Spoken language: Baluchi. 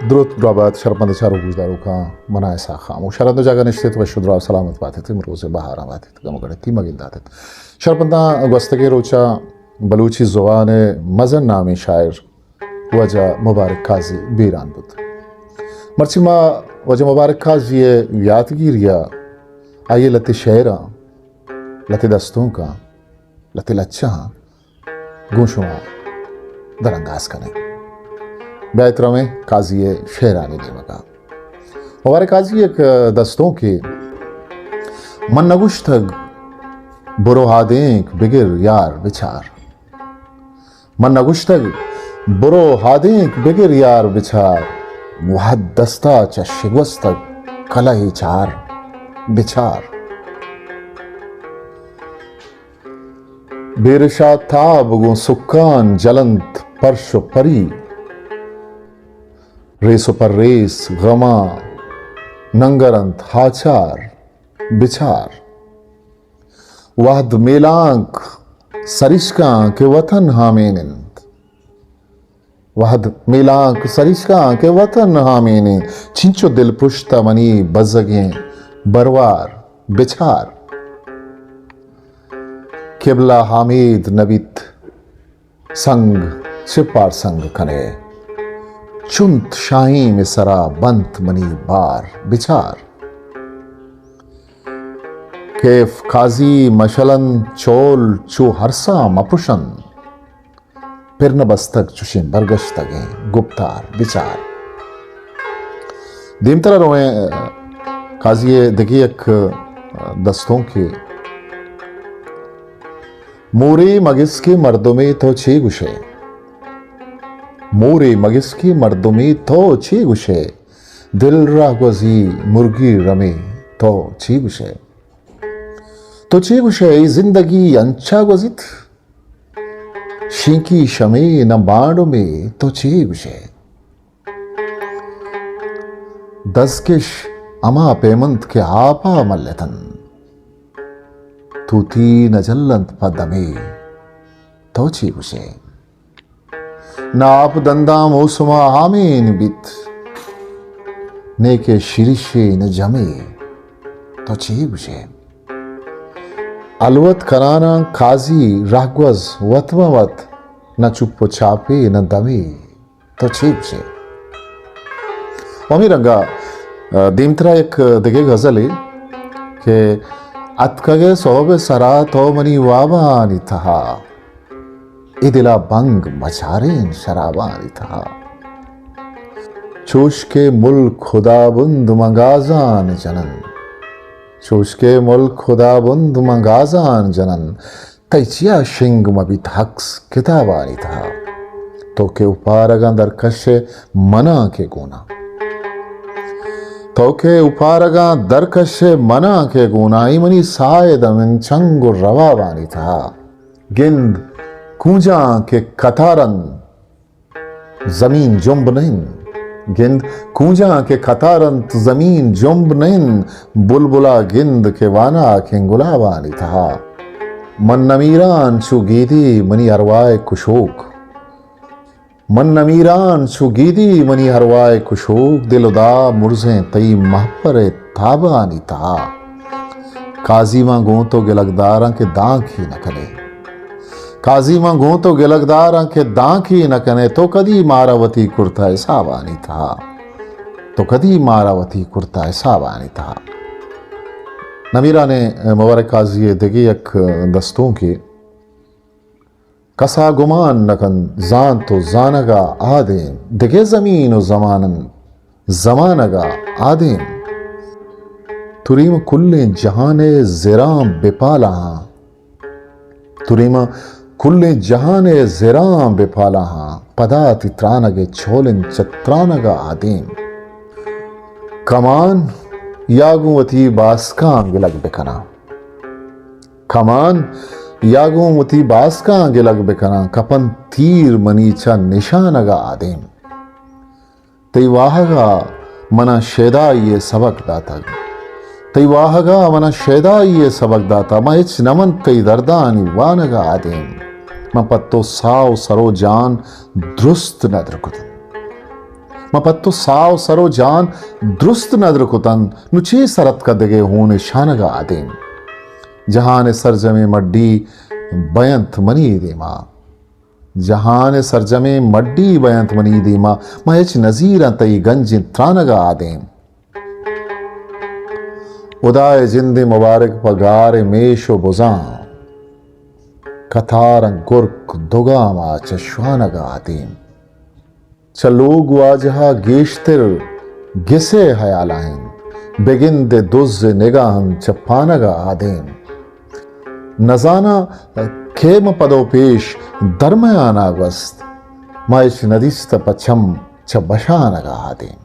دروت درابات شرپند چاروک گوشداروکاں، منا اسحاق خاموش ہر دو جاگہ نشتت، وش و دراہ سلامت باتت، امروز بہاراں باتت، گم گڑتی مگنداتت۔ شرپنداں گوستگیں روچا بلوچی زبان مزن نامیں شاعر واجہ مبارک قاضی بیران بوت۔ مرچی ما واجہ مبارک قاضی یاتگیریا آئی لتے شعراں، لتے دستونکاں، لتے لچہاں گوں شما درانداز کنیں۔ بیایت رویں قاضی ءِ شعرانی نیمگا۔ مبارک قاضی یک دستونکے، من نگوشتگ برو ہادینک بگر یار بچار۔ من نگوشتگ برو ہادینک بگر یار بچار۔ وہد دستا چہ شگوستگ کلہے چار بچار۔ بیرشا تاب گوں سکان جلنت پرش و پری، ریس و پریس غماں ننگرنت ہاچار بچار۔ وہد میلانک سریشکاں کہ وطن ہامین انت، وہد میلانک سریشکاں کہ وطن ہامینیں، چنچو دلپشت ءَ منی بزگیں بروار بچار۔ قبلہ حامید نبیت سنگ چہ پارسنگ کنے، چنت شاہیم سرا بنت منی بار بچار۔ کیف قاضی مشلن چول چو ہرساں مپشن، پر نہ بستگ چشیں برگشتگیں گپتار بچار۔ دیمترا رویں، قاضی ءِ دگہ یک دستونکے، مورے مگس کے مردمے تو چے گشے؟ مورے مگس کے مردمے تو چے گشے؟ دل راہ گوزی مرگی رمے تو چے گشے؟ تو چے گشے اے زندگی انچا گوزیت؟ شینکی شمے نہ بانڈمے تو چے گشے؟ دزکش ہما پیمنت کہ آپا ملتن، توتی نہ جلنت پہ دمے تو چے گشے؟ نہ آپ دنداں موسما ہامین بیت، نیکہ شرشے نہ جمے تو چے گشے؟ الوت کناناں قاضی رہگوز وت مہ وت، نہ چپ و چاپے نہ دمے تو چے گشے؟ و ہمے رنگا، آ، دیمترا یک دگہ غزلے کہ اتکگے سہب سرا تو منی وابانی تہا، اے دلا بنگ مچارین شرابانی تہا۔ چوش کہ ملک خدابند من گازان جنن، چوش کہ ملک خدابند من گازان جنن، تئی چیا شنگ مہ بیت حقس کتابانی تہا؟ تو کہ اوپارگاں درکش ئے مناں کہ گوناں، تو کہ اوپارگاں درکش ئے مناں کہ گوناں، اے منی ساہ ءِ دمن چنگ و روابانی تہا۔ گند کونجاں کہ قطار انت زمین جنب نہ انت، گند کونجاں کہ قطار انت زمین جنب نہ انت، بلبلا گند کہ واناکیں گلابانی تہا۔ من نمیران چو گیدی منی ارواہ ءِ کشوک، من نمیران چو گیدی منی ارواہ ءِ کشوک، دل ادا مرزیں تئی مہپر ءِ تابانی تہا۔ قاضی من گوں تو گلگداراں کہ دانکے نہ کنے، قاضی من گوں تو گلگداراں کہ دانکے نہ کنے، تو کدی مارا وتی کرتہ حسابانی تہا، تو کدی مارا وتی کرتہ حسابانی تہا۔ نمیرانیں مبارک قاضی ءِ دگہ یک دستونکے، کسا گمان نہ کنت زانت و زانگا آدیم، دگہ زمین و زمانن زمانگا آدیم۔ تریم کلیں جہان ءِ زراں بپالاہاں، تریم کلیں جہان ءِ زراں بپالاہاں، پدا تئی ترانگ ءِ چولن چہ ترانگا آدیم۔ کمان یا گوں وتی باسکاں گلگ بکناں، کمان یا گوں وتی باسکاں گلگ بکناں، کپنت تیر منی چہ نشانگا آدیم۔ تئی واہگا منا شیدائی ءِ سبق داتگ، تئی واہگا منا شیدائی ءِ سبق داتگ، من ہچ نہ منت تئی دردانی وانگا آدیم۔ من پہ تو ساہ و سر و جان درست ندر کتنت۔ ما پہ تو ساہ و سر و جان درست ندر کتنت، نوں چے سر اتکہ دگہ ہون ءِ شانگ ءَ آدیم؟ جہان ءِ سرجمیں مڈی بینت منی دیما۔ جہان ءِ سرجمیں مڈی بینت منی دیما، ما ہچ نزیراں تئی گنجیں ترانگ ءَ آدیم۔ ہدا ءِ جندے مبارک پہ گار ءِ میش و بزاں، کتاراں گرک دگاما چہ شوانگ ءَ آدیم۔ چہ لوگ واجہ ءَ گیشتر گس ءِ ہیالا انت، بگندئے دز ءِ نگاہ انت چہ پانگ ءَ آدیم۔ نزاناں کئے ماں پد و پیش درمیانا گوست، ما ہچ ندیستہ پہ چم چہ بشانگ ءَ آدیم۔